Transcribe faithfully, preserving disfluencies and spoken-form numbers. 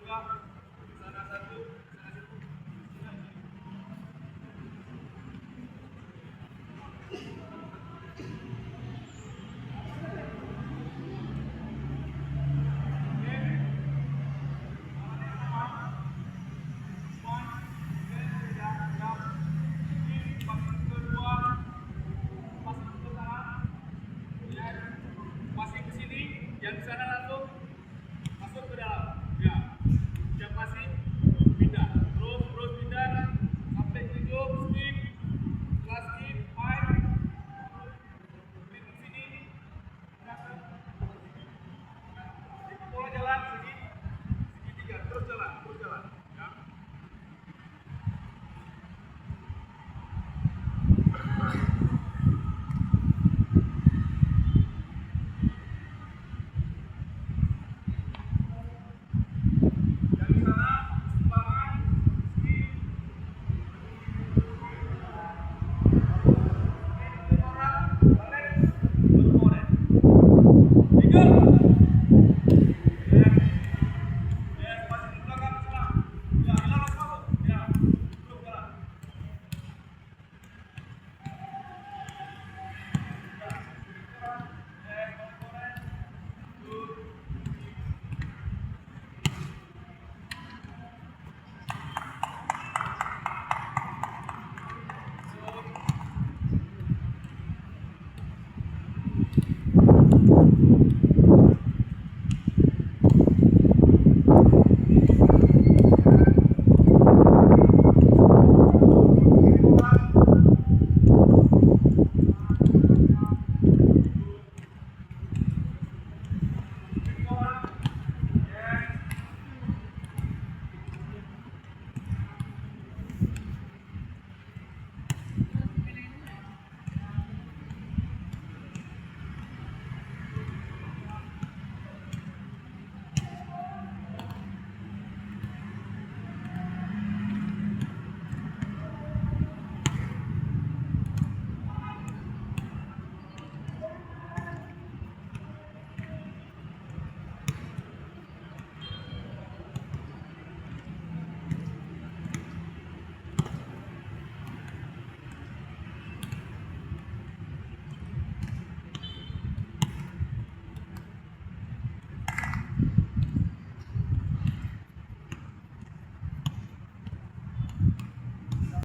Sana satu, sana satu. Passing ke sini, yang di sana langsung masuk ke dalam. Ya. Siap passing, pindah. Terus, terus pindah. Sampai ke ujung, skip. Setelah skip, fight. Klik ke sini. Pindah ke. Ikut bola jalan, segi, segitiga. Terus jalan, terus jalan. Ya.